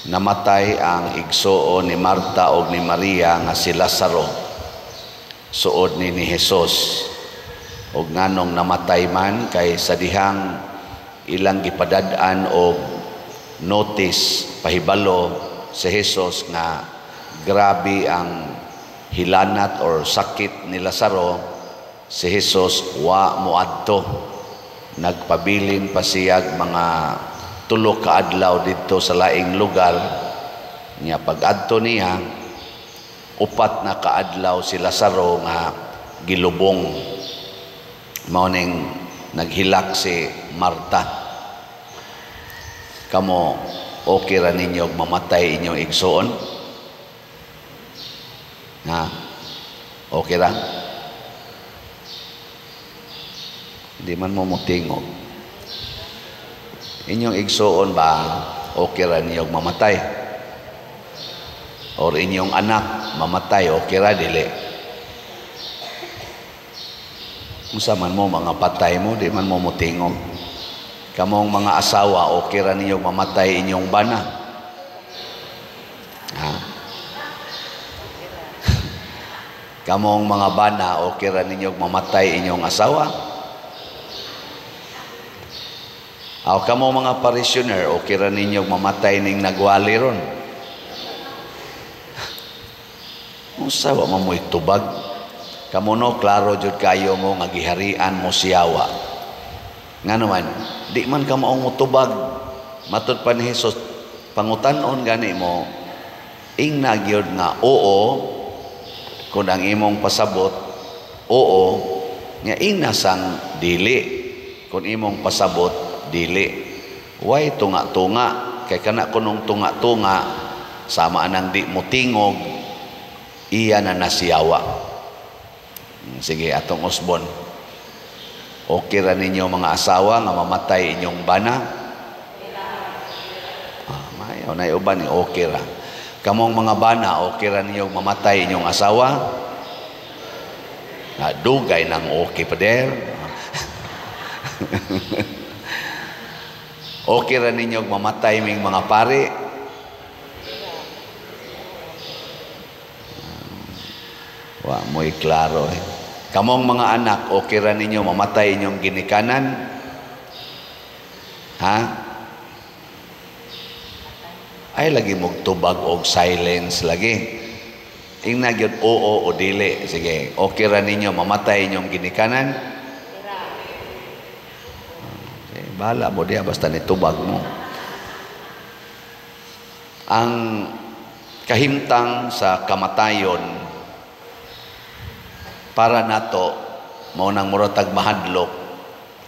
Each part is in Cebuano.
Namatay ang igsuon ni Marta og ni Maria nga si Lazaro. Suod ni Jesus. Og nganong namatay man? Kay sa dihang ilang gipadad-an og notice, pahibalo si Jesus nga grabe ang hilanat or sakit ni Lazaro, si Jesus wa moadto. Nagpabilin pa siyag mga 3 ka adlaw didto sa laing lugar. Nya pag-adto niya, 4 na kaadlaw si Lazaro nga gilubong. Mao ning naghilak si Marta. Kamo, okay ra ninyo mamatay inyong igsuon? Ha? Okay ra? Di man mo motingog. Inyong igsuon ba, okay ra ninyo mamatay? Or inyong anak mamatay, okay ra dili? Unsa man mo, mga patay mo, di man mo motingog. Kamong mga asawa, okay ra ninyo mamatay inyong bana? Ha? Kamong mga bana, okay ra ninyo mamatay inyong asawa? Aw, kamo mga parishioner, okay ra ninyo mamatay ning nagwali ron? Unsa wa man mo'y tubag? Kamo no, klaro jud kayo mo nga giharian mo siyawa. Ngano man, di man ka maong motubag. Matud pa ni Jesus, pangutan-on gani mo, ingna gyud nga oo, kun ang imong pasabot, oo, nga ingna sang dili, kun imong pasabot, dili. Way tunga-tunga, kay kana kunong tunga-tunga, sama anang di mo tingog, iya na nasiyawa. Sige, atong usbon. Okay ra ninyo mga asawa nga mamatay inyong bana? Ah, mayaw na uban ni okay ra. Kamong mga bana, okay ra ninyo mamatay inyong asawa? Na dugay nang okay pa der. Okay ra ninyo mamatay ming mga pare? Wa mo'y klaro eh. Kamong mga anak, okay ra ninyo mamatay inyong ginikanan? Ha? Ay lagi mogtubag og silence lagi. Ingna gyud oo o dili. Sige, okay ra ninyo mamatay inyong ginikanan? Okay, bahala mo diya basta nitubag mo. Ang kahimtang sa kamatayon para nato mao nang muratag mahadlok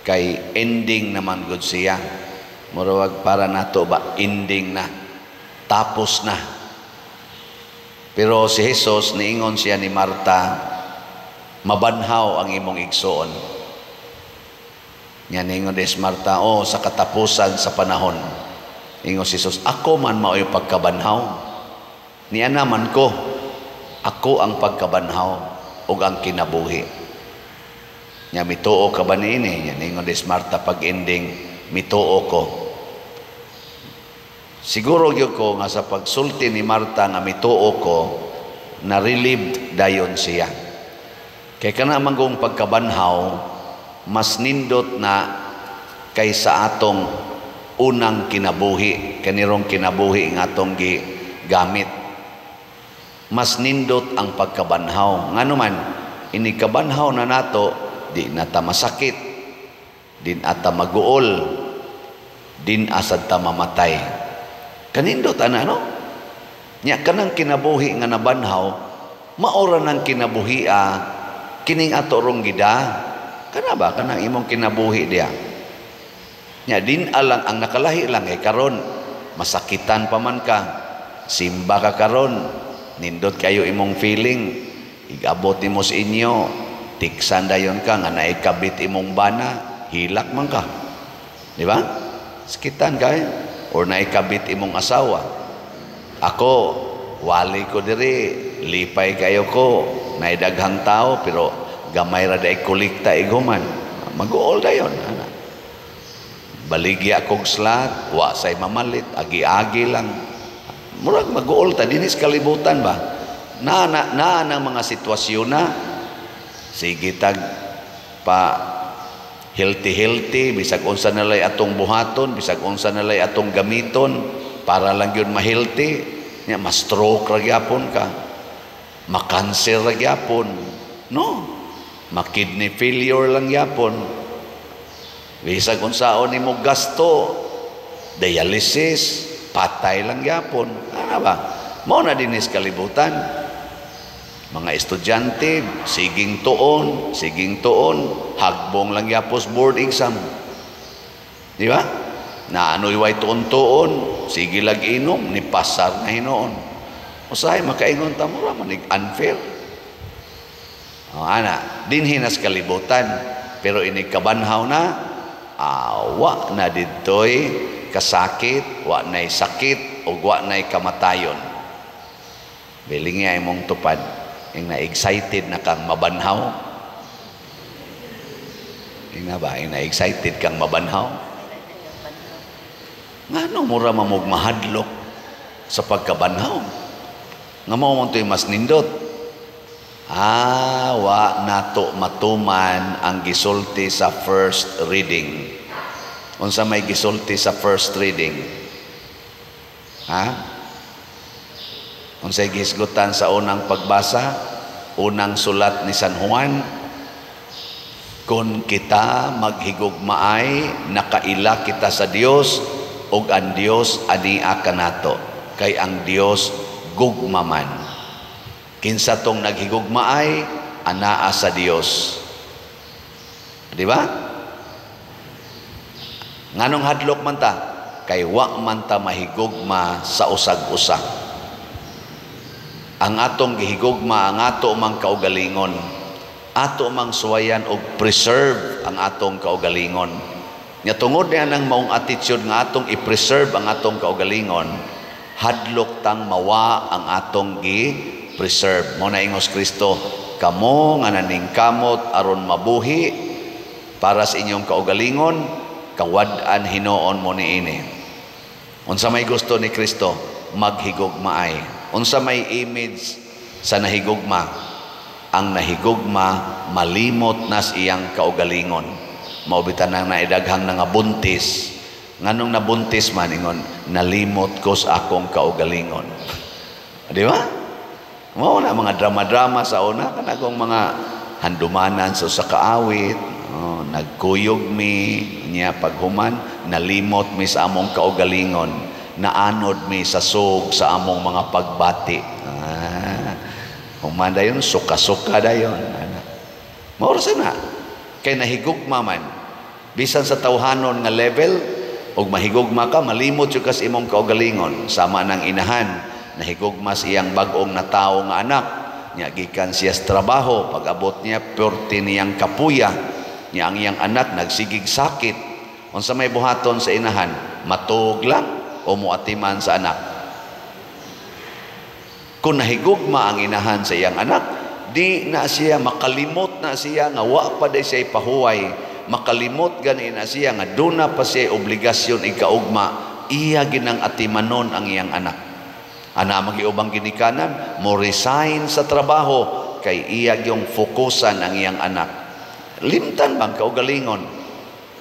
kay ending naman gud siya. Murag para nato ba ending na, tapos na. Pero si Jesus niingon siya ni Marta, mabanhaw ang imong igsoon. Nya niingon des Marta, oh, sa katapusan sa panahon. Ingon si Jesus, ako man mao'y pagkabanhaw. Niya naman ko, ako ang pagkabanhaw ug ang kinabuhi. Nya mituo ka ba niini? Nya ningon des Marta pag ending, mituo ko. Siguro gyud ko nga sa pagsulti ni Marta nga mituo ko, na-relieved dayon siya. Kay kana manggong pagkabanhaw, mas nindot na kaysa atong unang kinabuhi, kanirong kinabuhi nga atong gigamit. Mas nindot ang pagkabanhaw. Ngano man, ini kabanhaw na nato, di na ta masakit, di na ta maguol, di asad ta mamatay. Kanindot ana, no? Nya kanang kinabuhi nga nabanhaw, maora nang kinabuhia kining ato rong gida. Kana ba kanang imong kinabuhi diya? Nya din alang ang nakalahi lang eh karon masakitan pa man ka, simba ka karon, nindot kayo imong feeling, igabot nimo sa inyo, tiksan dayon ka nga naikabit imong bana, hilak man ka. Di ba? Sakitan ka eh. Or naikabit imong asawa. Ako, wali ko diri, lipay kayo ko, naidaghang tao, pero gamay ra day kolekta iguman. Mag-uol dayon. Ana. Baligya kog slat, wa say mamalit, agi-agi lang. Murag mag-uol ta dinis kalibutan ba? Na na na ang mga sitwasyon na sige tag pa healthy healthy, bisag unsa na lay atong buhaton, bisag unsa na lay atong gamiton para lang gyud ma-healthy nya, ma-stroke ra gyapon ka, ma-cancer ra gyapon, no, ma-kidney failure lang gyapon. Bisag unsaon nimo gasto, dialysis, patay lang gyapon. Ano ba? Mao na dinis kalibutan. Mga estudyante, siging tuon, hagbong lang yapos board exam. Di ba? Na ano'y way tuon-tuon, sige lag inom, ni pasar na hinuon. Usahay makaingon ta, mura manig unfair. O, ana, dinhi nas kalibutan, pero ini kabanhaw na, awa na didtoy kasakit, wa na'y sakit, ug wa na'y kamatayon. Biling nga imong tupad, yung na-excited na kang mabanhaw. Yung na ba, yung na-excited kang mabanhaw. Ngano mura mamog mahadlok sa pagkabanhaw? Nga mao man to'y mas nindot. Ah, wa nato matuman ang gisulti sa first reading. Unsa may gisulti sa first reading? Ha? Unsay gihisgutan sa unang pagbasa? Unang sulat ni San Juan, kung kita maghigugmaay, nakaila kita sa Dios ug ang Dios ania kanato, kay ang Dios gugma man. Kinsa tong naghigugmaay, anaa sa Dios. Di ba? Nganong hadlok man ta? Kay wa man ta mahigugma sa usag-usa. Ang atong gihigugma ang ato mang kaugalingon. Ato mang suwayan og preserve ang atong kaugalingon. Nya tungod niya nang maong attitude nga atong i-preserve ang atong kaugalingon, hadlok tang mawa ang atong gi-preserve. Mao na ingos Kristo, kamo nga naningkamot aron mabuhi para sa inyong kaugalingon, kawad-an hinuon mo niini. Unsa may gusto ni Kristo? Maghigugmaay. Unsa may image sa nahigugma? Ang nahigugma malimot nas iyang kaugalingon. Mao bitan nang naidaghang nangabuntis. Nganong nabuntis man, ingon, nalimot ko sa akong kaugalingon. Di ba? Mao na mga drama-drama sa una, kanagong mga handumanan sa usa ka awit, oh, nagkuyog mi niya, paghuman nalimot mi sa among kaugalingon, naanod mi sa sug sa among mga pagbati. Ah, human dayon, suka-suka dayon. Ana. Mao ra na. Kay nahigugma man. Bisan sa tawhanon nga level, og mahigugma ka, malimot jud ka sa imong kaugalingon. Sama ng inahan, nahigugma sa iyang bag-ong natawo nga anak. Nya gikan siya sa trabaho, pag-abot niya, purti niyang kapuya. Nya ang iyang anak nagsigig sakit. Unsa may buhaton sa inahan? Matuog lang o muatiman sa anak? Kung nahigugma ang inahan sa iyang anak, di na siya makalimot na siya nga wa pa day siya ipahuway. Makalimot gani na siya nga duna pa siya obligasyon ikaugma, iya ginang atimanon ang iyang anak. Ana magiubang ginikanan, mo resign sa trabaho kay iya gyung fokusan ang iyang anak. Limtan bang kaugalingon?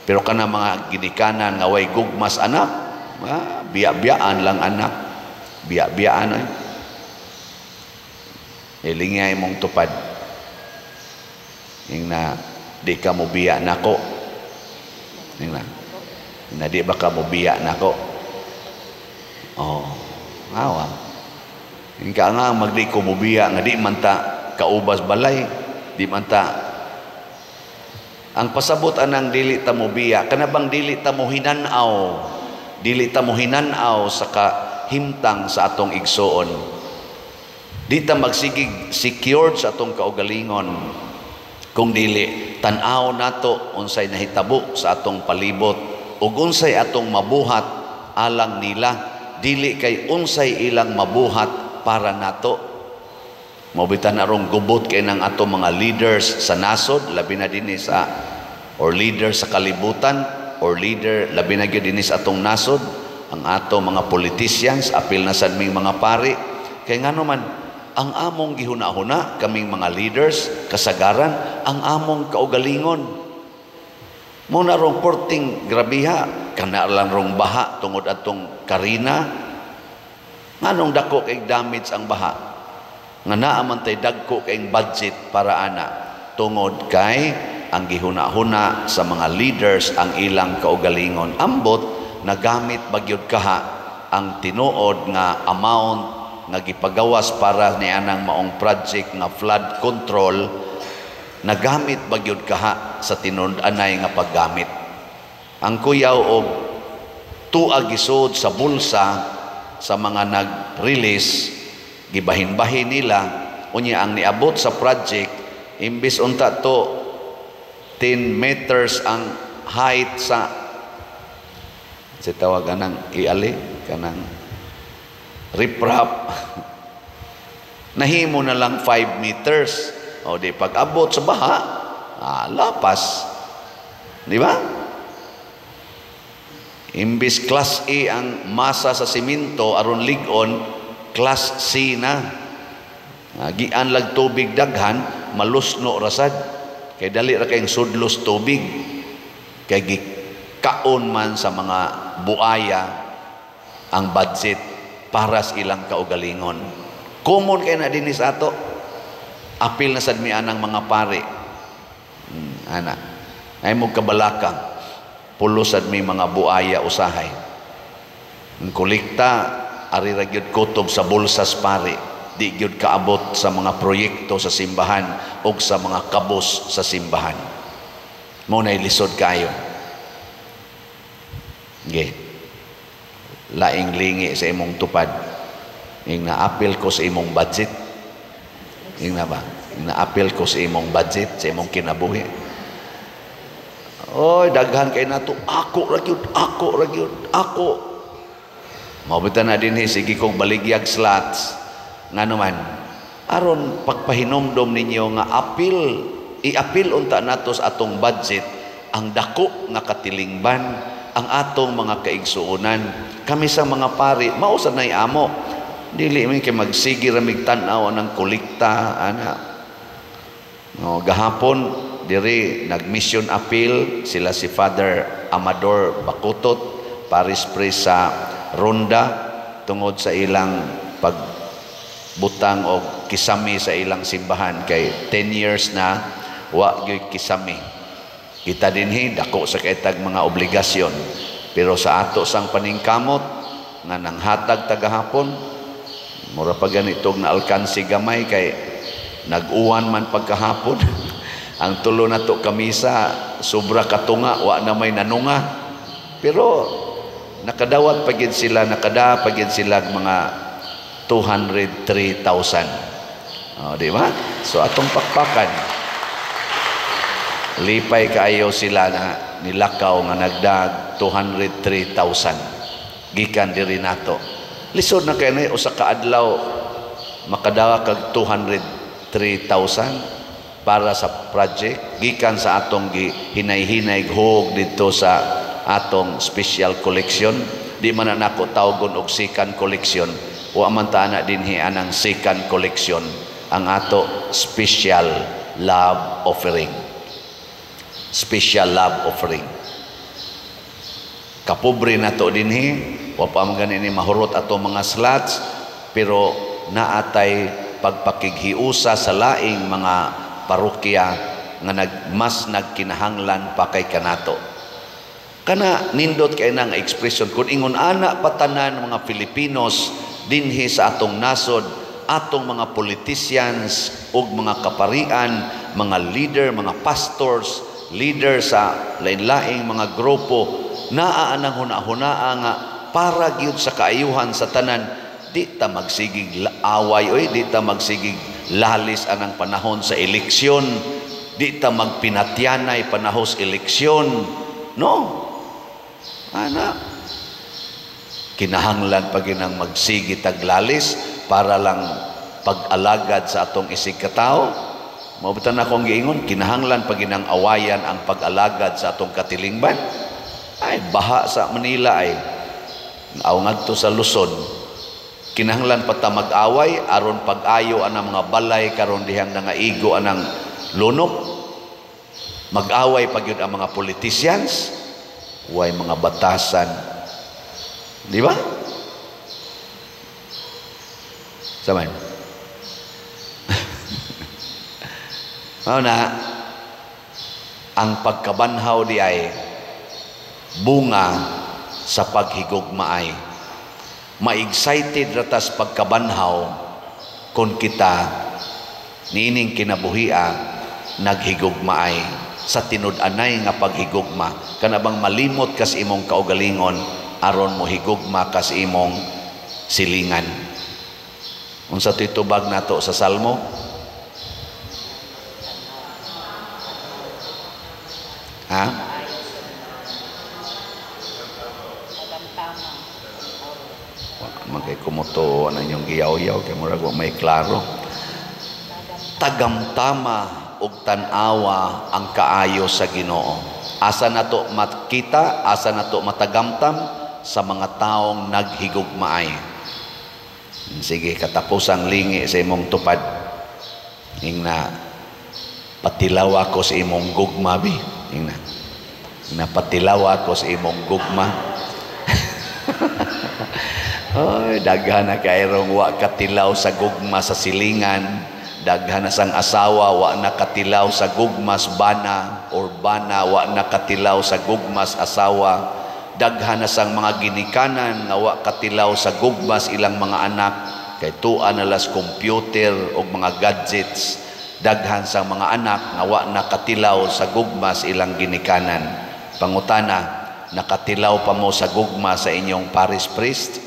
Pero kana mga ginikanan nga way gugmas anak, ah, biya-biyaan lang anak. Biya-biyaan ay. Ilingay mong tupad. Ing na di ka mo biya nako. Ing na di ba ka mo biya nako? Oh, awa. Ing ka nga magdi ko mo biya nga di man ta kaubas balay, di man ta. Ang pasabot anang dili ta mo biya, kana bang dili ta mo hinan-aw, dili ta mo hinan-aw sa kahimtang sa atong igsuon. Di ta magsigig secured sa atong kaugalingon. Kung dili, tan-aw nato unsay nahitabo sa atong palibot ug unsay atong mabuhat alang nila, dili kay unsay ilang mabuhat para nato. Mao bitan arong gubot kay nang atong mga leaders sa nasod, labi na dinhi sa, or leader sa kalibutan, or leader labi na gyud dinhi sa atong nasod. Ang ato mga politicians, apil na sad ming mga pari. Kay ngano man, ang among gihuna-huna, kaming mga leaders, kasagaran, ang among kaugalingon. Mao na rong porting grabiha, kana lang rong baha tungod atong Karina. Nganong dako kay damage ang baha? Nga naa man tay dagko kay budget para ana, tungod kay ang gihuna-huna sa mga leaders ang ilang kaugalingon. Ambot nagamit bagyod kaha ang tinuod nga amount nga gipagawas para ni anang maong project nga flood control, nagamit bagyod kaha sa tinud-anay nga paggamit. Ang kuyaw og tuag gisod sa bulsa sa mga nag-release, gibahin-bahin nila, unya ang niabot sa project, imbis unta to 10 meters ang height sa si tawag anang iali kanang riprap, nahimo na lang 5 meters. O di pag-abot sa baha, lapas, di ba? Imbis class A ang masa sa simento aron lig-on, class C na. Gian lag tubig daghan, malusno rasad kay dali ra kayong sudlos tubig, kay gikaon man sa mga buaya ang budget para sa ilang kaugalingon. Common kay na dinhi sa ato. Apil na sad mi anang mga pare. Ana. Ay mo kabalaka. Pulo sad mi mga buaya usahay. Ang kolekta ari ra gyud kutob sa bulsas pare. Di gyud kaabot sa mga proyekto sa simbahan og sa mga kabos sa simbahan. Mo nay lisod kayo. Ge. Laing lingi sa imong tupad. Ing naapil ko sa imong budget. Ing na ba? Ing naapil ko sa imong budget, sa imong kinabuhi. Oy, daghan kay nato. Ako ra gyud, ako ra gyud, ako. Mao na dinhi sige kong baligyag slots. Ngano man, aron pagpahinomdom ninyo nga apil, iapil unta nato sa atong budget ang dako nga katilingban, ang atong mga kaigsuonan. Kami sa mga pari, mao sa nay amo. Dili mi kay magsige ra mig tan-aw ng kolekta ana. No, gahapon diri nag-mission appeal sila si Father Amador Bakutot, parish priest sa Ronda, tungod sa ilang pagbutang og kisami sa ilang simbahan kay 10 years na wa gyud kisami. Kita dinhi dako sa kaitag mga obligasyon, pero sa ato sang paningkamot nga nanghatag tagahapon, mura pa ganitog na alkansi gamay kay nag-uwan man pagkahapon. Ang tulo na to kamisa sobra katunga, wa na may nanunga, pero nakadawat pa gid sila, nakada pa gid sila mga 203,000. Oh, di ba? So atong pakpakan, lipay kaayo sila na nilakaw nga nagdag 203,000 gikan diri nato. Lisod na kay na usa ka adlaw makadawa kag 203,000 para sa project gikan sa atong hinay-hinay hug didto sa atong special collection. Di man na nako tawgon og second collection, wa man ta ana dinhi anang second collection, ang ato special love offering. Special love offering. Kapobre na to dinhi, wa pa man gani ni mahurot ato mga slots, pero naatay pagpakighiusa sa laing mga parokya nga mas nagkinahanglan pa kay kanato. Kana nindot kay na nga expression kung ingon ana patanan mga Filipinos dinhi sa atong nasod, atong mga politicians ug mga kaparian, mga leader, mga pastors, leader sa lain-laing mga grupo, naa anang huna-hunaa nga para gyud sa kaayuhan sa tanan, di ta magsigig away oy, di ta magsigig lalis anang panahon sa eleksyon, di ta magpinatyanay panahon sa eleksyon. No, ana kinahanglan pa ginang magsigi taglalis para lang pag-alagad sa atong isig katawo. Mao na akong giingon, kinahanglan pa ginang awayan ang pag-alagad sa atong katilingban. Ay, baha sa Manila ay. Aw ngadto sa Luzon, kinahanglan pa ta mag-away aron pag-ayo anang mga balay karon dihang nangaigo anang lunok. Mag-away pa gyud ang mga politicians, way mga batasan. Di ba? Saman. Mao na ang pagkabanhaw di ay bunga sa paghigugmaay. Ma-excited ratas pagkabanhaw kung kita niining kinabuhia naghigugmaay sa tinud-anay nga paghigugma. Kana bang malimot kas imong kaugalingon aron mohigugma kas imong silingan. Unsa to'y tubag nato sa Salmo? Ha? Man kay kumutuo na inyong giyaw-yaw kay murag wa may klaro. Tagamtama ug tan-awa ang kaayo sa Ginoo. Asa nato makita, asa nato matagamtam? Sa mga taong naghigugmaay. Sige, katapusang lingi sa imong tupad. Ingna, patilaw ako sa imong gugma bi. Ingna, ingna patilaw ako sa imong gugma. Ay, daghan na kayrong wa katilaw sa gugma sa silingan. Daghan na sang asawa wa nakatilaw sa gugmas bana, or bana wa nakatilaw sa gugmas asawa. Daghan na sang mga ginikanan nga wa katilaw sa gugmas ilang mga anak kay tua na las computer og mga gadgets. Daghan sang mga anak nga wa nakatilaw sa gugmas ilang ginikanan. Pangutana, nakatilaw pa mo sa gugma sa inyong parish priest?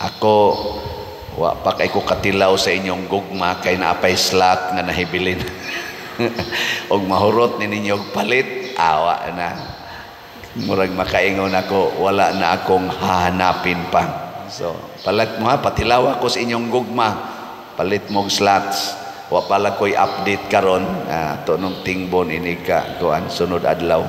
Ako wa pa kay ko katilaw sa inyong gugma kay naapay slot nga nahibilin. Og mahurot ni ninyo og palit, awa na. Murag makaingon ako, wala na akong hahanapin pa. So, palit mo ha, patilaw ako sa inyong gugma. Palit mo og slots. Wa pala ko'y update karon, to nung tingbon ini ka kuan sunod adlaw.